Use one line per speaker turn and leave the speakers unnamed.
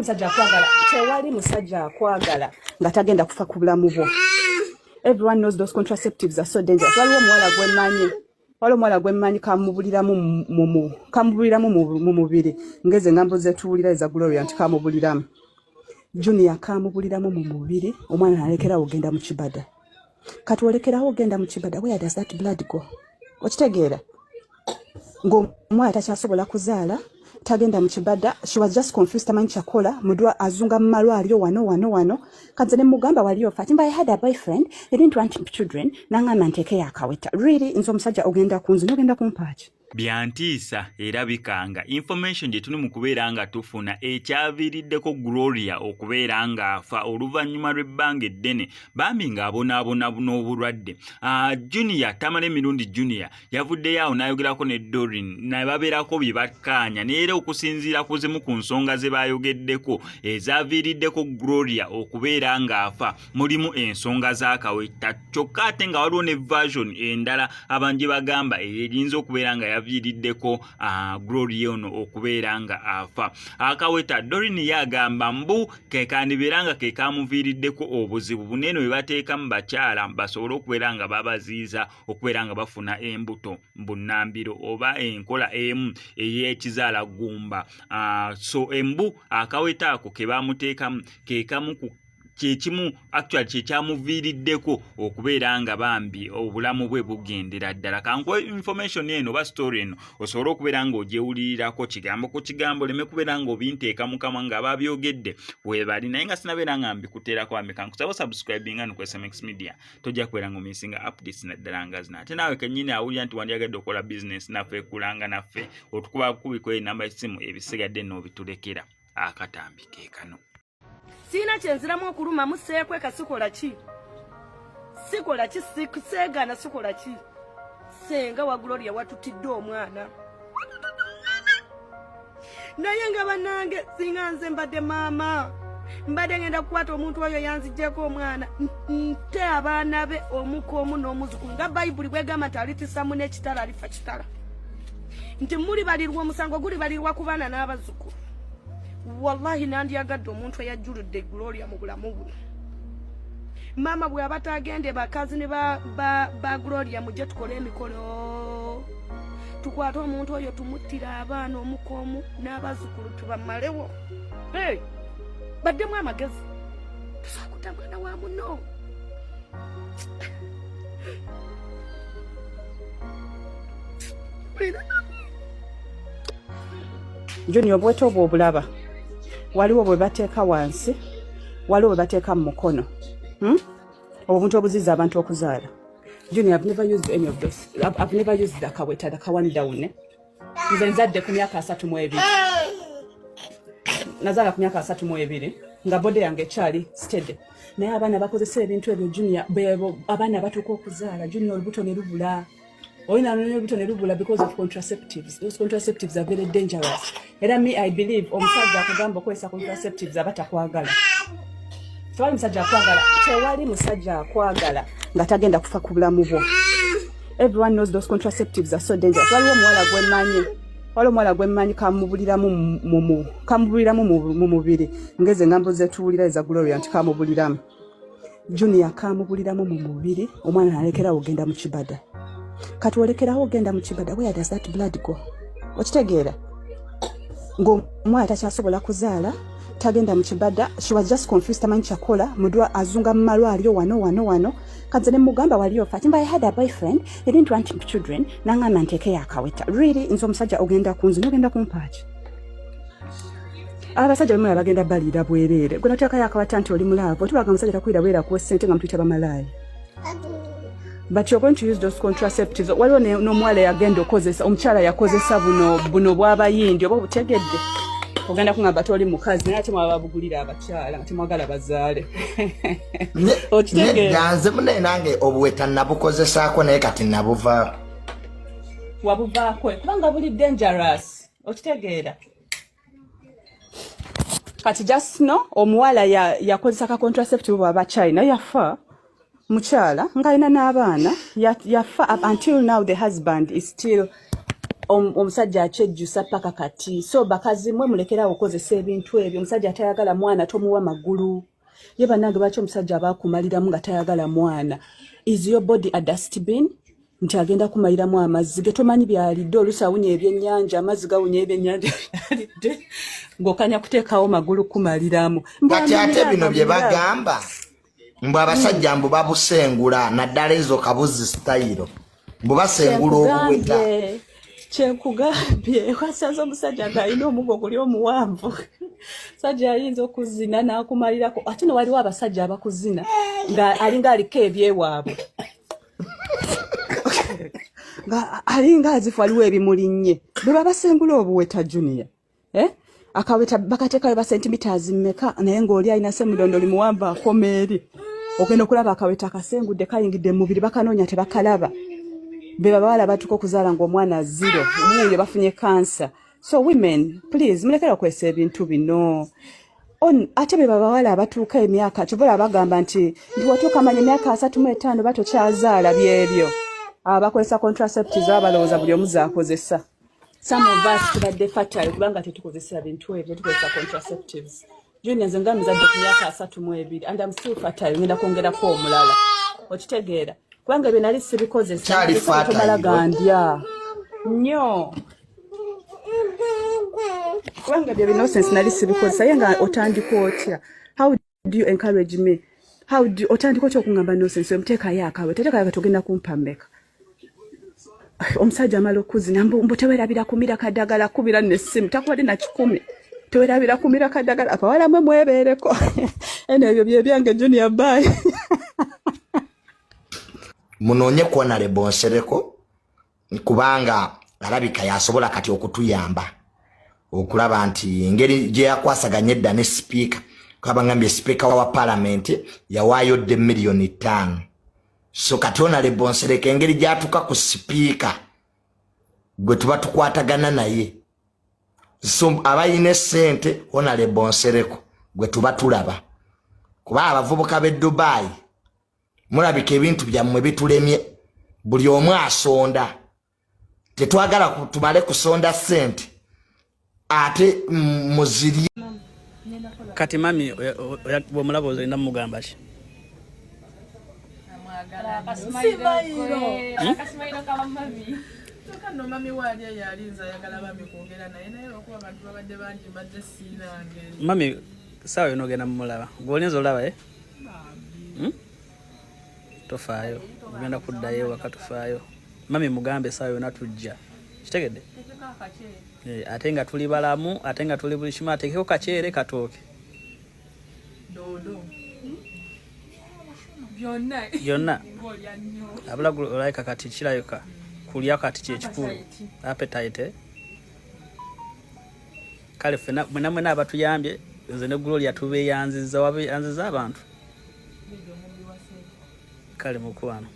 Musajja akwagala, tewali musajja akwagala nga tagenda kufa ku bulamu bwo. Everyone knows those contraceptives are so dangerous. Waliwo omuwala gwemmanyi kamubuliramu mu mubiri, ngeze engambo zetuwulira eza Gloria nti kamubuliramu, Junior, kamubuliramu mu mubiri, omwana nalekerawo ogenda mu kibada. Kati olekerawo ogenda mu kibada, where does that blood go? Okitegeera ng'omwana takyasobola kuzaala, tagenda mu kibada. She was just confused, tamanyi kyakola, mudwa azunga mu malwaliro wano wano wano. Kanze ne mugamba, wali ofa ati, "I had a boyfriend, he didn't want children, nangamba nteekeyo akaweta." Really, nze omusajja ogenda kunzi n'ogenda kumpaaki?
Byantiisa era bikanga information gye tuli mu kubeera nga tufuna ekyaviiriddeko Gloria okubeera ng'afa oluvannyuma lw'ebbanga eddene bambi ng'abonaabona n'obulwadde. Junior Tamala Emirundi Junior yavuddeyo awo n'ayogerako ne Dorin ne babeerako bye bakkaanya, naye era okusinziira ku zimu ku nsonga ze baayogeddeko ezaaviiriddeko Gloria okubeera ng'afa, mulimu ensonga z'akaweta. Kyokka ate nga waliwo ne version endala abantu gye bagamba eyinza okubeera nga yaviiriddeko Gloria ono okubeera nga afa. Akaweta, Dorin ye agamba mbu kekandibeera nga ke kamuviiriddeko obuzibu buneeno bwe bateeka mu bakyala basobole okubeera nga babaziiza okubeera nga bafuna embuto bunnambiro oba enkola emu ey'ekizaala ggumba. So embu akaweta ako ke bamuteekamu ke kamu ku kyekimu, actually kyekyamuviiriddeko okubeera nga bambi obulamu bwe bugendera ddala. Kankuwa information eno oba story eno osobole okubeera ng'ogyewulirirako kigambo ku kigambo, oleme kubeera ng'obinteeka mukama nga ababyogedde weebali, naye nga sinabeera nga mbikuteerako. Bambi, kankusaba subscribinga no ku SMX Media, tojja kubeera ng'omissinga updates naddala nga zino. Ate naawe kennyini awulira nti wandyagadde okukola business naffe, ekulanga naffe, otukuba kubiko enamba y'essimu, ebisigadde n'obitulekera. Akatambi ke kano.
Siina kyenziramu okulumamu, seekweka, sikola ki, sikola ki, seegaana, sikola ki. Senga wa Gloria watutidde omwana, naye nga bannange, singa nze mbadde maama, mbadde ngenda kukwata omuntu oyo yanzigyeko omwana, nte abaana be omuka omu n'omuzukulu, nga Bayibuli bwegamba nti alitisamu n'ekitala alifa kitala, nti mulibalirwa omusango gulibalirwa ku baana n'abazzukulu. Wallahi nandyagadde omuntu eyajjuludde Gloria mu bulamu buno. Maama bw'aba tagende, bakazi ne ba Gloria, mujje tukole emikolo, tukwate omuntu oyo, tumuttire abaana omuka omu n'abazzukulu, tubamalewo. Hey, baddemu amagezi, tosobola kutta mwana wa muno.
Junior, obweta obwo obulaba, waliwo bwe bateeka wansi, waliwo bwe bateeka mu mukono, Obuntu obuziza abantu okuzaala. Junior, I've never used any of those. I've never used the kaweta, the kawan down, eh? Nze nzadde ku myaka 32, nazaala ku myaka 32 nga body yange ekyali steady, naye abaana bakozesa ebintu ebyo, Junior, bebo abaana batuuka okuzaala, Junior, olubuto ne lubula. Olina olubuto ne lubula because of contraceptives. Those contraceptives are very dangerous. Era me, I believe omusajja akugamba okukozesa contraceptives aba takwagala. Tewali musajja akwagala, tewali musajja akwagala nga tagenda kufa ku bulamu bwo. Everyone knows those contraceptives are so dangerous. Waliwo omuwala gwemmanyi kamubuliramu mu mubiri, ngeze engambo zetuwulira eza Gloria nti kamubuliramu, Junior, kamubuliramu mu mubiri, omwana nalekerawo ogenda mu kibada. Kati olekerawo ogenda mu kibada, where does that blood go? Okitegeera ng'omwana takyasobola kuzaala, tagenda mu kibada. She was just confused, tamanyi kyakola, mudwa azunga mu malwaliro wano wano wano. Kanze ne mugamba, wali ofa ati, "I had a boyfriend, he didn't want children, nangamba nteekeyo akaweta." Really, nze omusajja ogenda kunzi n'ogenda kumpaaki? Abasajja bemulaba bagenda baliira bwereere. Gwe noteekayo akawata nti oli mu love, otubaga omusajja takwira bwera kuwa ssente nga mutuyita bamalaaya, but you're going to use those contraceptives. Waliwo n'omuwala yagenda okozesa, omukyala yakozesa buno buno bw'abayindi oba obutegedde. Ogenda kuŋamba toli mukazi, naye ate mwaba babugulira abakyala nga temwagala bazaale. Okitegeera?
Nedda, nze munaye nange obuweta nabukozesaako, naye kati nabuvaako.
Wabuvaako kubanga buli dangerous, okitegeera? Kati just no omuwala yakozesa ka contraceptive bwaba China, yafa mukyala ng'alina n'abaana, yafa. Up until now the husband is still Omusajja akyejjusa paka kati. So bakazi mwe, mulekerawo okozesa ebintu ebyo. Omusajja atayagala mwana tomuwa magulu. Ye bannange, lwaki omusajja aba akumaliramu nga tayagala mwana? Is your body a dustbin nti agenda kumaliramu amazzi ge tomanyi byalidde? Oluusi awunya ebyennyanja, amazzi gawunya ebyennyanja byalidde, ng'okanya kuteekawo magulu kumaliramu.
Kati ate bino bye bagamba mbu abasajja mbu babusengula, naddala ezo kabuzi sitayiro, mbu basengula obuweta.
Kyenkugambye, wasanze omusajja ng'alina omugo guli omuwanvu, sajja ayinza okuzina n'akumalirako. Ate no waliwo abasajja abakuzina nga alinga aliko ebyewaabwe, nga alinga azifu waliwo ebimulinnye. Bwe babasengula obuweta, Junior, eh? Akaweta bakateekayo ba centimeters mmeka, naye ng'oli alina semudondoli muwanvu akoma eri. Ogenda okulaba akaweta akasengudde kayingidde mu mubiri, bakanoonya tebakalaba. Be babawala batuuka okuzaala ng'omwana zero, wuuyo bafunye kansa. So women, please, mulekera okwesa ebintu bino. Ate be babawala abatuuka emyaka, kyova bagamba nti watuuka manya emyaka 35 batokyazaala. Byebyo abakozesa contraceptives baba balowooza buli omu zaakozesa. Some of us tubadde fertile kubanga tetukozesa bintu ebyo, tetukozesa contraceptives. Junior, nze nga muzadde ku myaka 32 and I'm still fertile, ngenda kwongerako omulala, okitegeera? Kubanga ebyo nali sibikozesa.
Kyali fertile.
Tomala gandya nnyo, kubanga byo binonsense nali sibikozesa. Ye nga otandika otya? How do you encourage me? How do otandika otya okungamba nonsense? Omuteekayo akawe, teteekayo kati, ogenda kumpa mmeka? Omusajja amala okuzina, mbu tewerabira kumira kadagala, kubira nessimu takuwadde na 100, tewerabira kumira kadagala. Abawala mwe mwebeereko eno. Ebyo byebyange, Junior, bye.
Munoonye Honorable Nsereko, kubanga alabika yasobola kati okutuyamba okulaba nti engeri gye yakwasaganya edda ne sipiika, kuba ngambye sipiika wa palamenti yawaayo dde 5 miliyoni. So kati Honorable Nsereko engeri gyatuuka ku sipiika gwe tuba tukwatagana naye, so abalina essente, Honorable Nsereko gwe tuba tulaba, kuba abavubuka b'e Dubai mulabika ebintu byammwe bitulemye. Buli omu asonda, tetwagala tumale kusonda ssente ate muzirye.
Kati mami, bwomulaba olina mugamba ki?
Akasimayiro kaba mami. Kyokka nno mami waali eyo alinze, ayagala bambi kwogera naye, naye olwokuba abantu babadde bangi mbadde siina ngeri.
Mami saawa yona ogenda mumulaba, gweolinza olaba e. Tofaayo, ogenda kuddayo ewaka, tofaayo. Mami mugambe saawa yona tujja, kitegedde? Ate nga tuli balamu, ate nga tuli buli kimu, ateekeko kaceere katooke.
Doodo byonna.
Byonna.
Ng'olya nnyo.
Abula olabika kati kirabika kulya kati kyekikulu, appetite. Kale ffena mwena mwena abatuyambye, nze ne Gloria tubeyanziza, wabeyanziza abantu. Kale mukwano.